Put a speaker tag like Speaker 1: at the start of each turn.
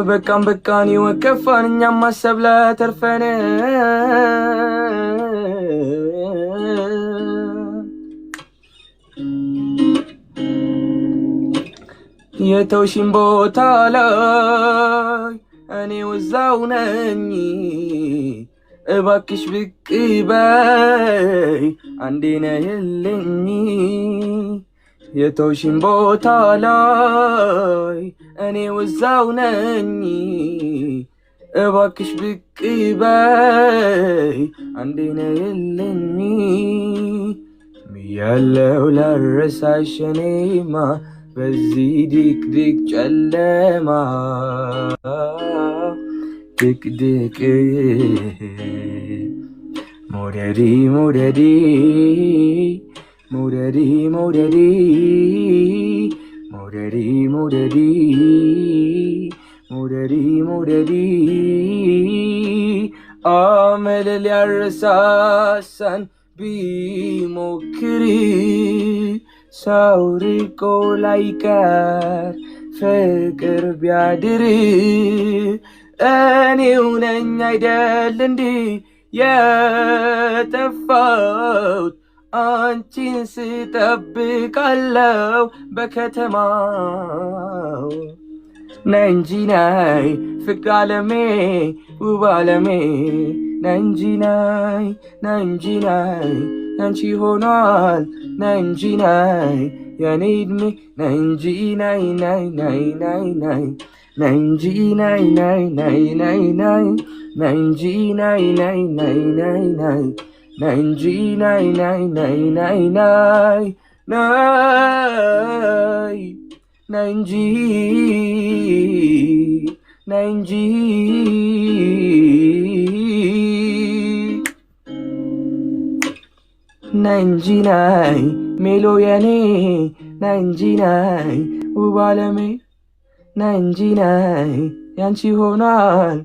Speaker 1: በቃም በቃን ህይወት ከፋን እኛም ማሰብ ለተርፈን የተውሽን ቦታ ላይ እኔው እዛው ነኝ። እባክሽ ብቅ በይ አንዴ ነይልኝ። የተውሽን ቦታ ላይ እኔው እዛው ነኝ። እባክሽ ብቅ በይ አንዴ ነይልኝ። ያለው ላረሳሽ እኔማ በዚህ ድቅድቅ ጨለማ ድቅድቅ መውደዲ መውደዲ መውደዲ መውደዲ መውደዲ መውደዲ መውደዲ መውደዲ አመል ሊያረሳሳን ቢሞክር ሰው ርቆ ላይቀር ፍቅር ቢያድር እኔው ነኝ አይደል እንዲህ የጠፋሁት አንቺን ስጠብቃለው በከተማው። ነይ እንጂ ነይ ፍቅር አለሜ ውብ አለሜ ነይ እንጂ ነይ ነይ እንጂ ነይ ያንቺ ሆኗል ነይ እንጂ ነይ የኔ ዕድሜ ነይ እንጂ ነይ ነይ ነይ ነይ ነይ ነይ እንጂ ነይ ነይ ነይ ነይ ነይ ነይ እንጂ ነይ ነይ ነይ ነይ ነይ ነይ እንጂ ነይ ነይ ነይ ነይ ነይ ነይ ነይ እንጂ ነይ እንጂ። ነይ እንጂ ነይ ሜሎ የኔ ነይ እንጂ ነይ ውብ አለሜ ነይ እንጂ ነይ ያንቺ ሆኗል።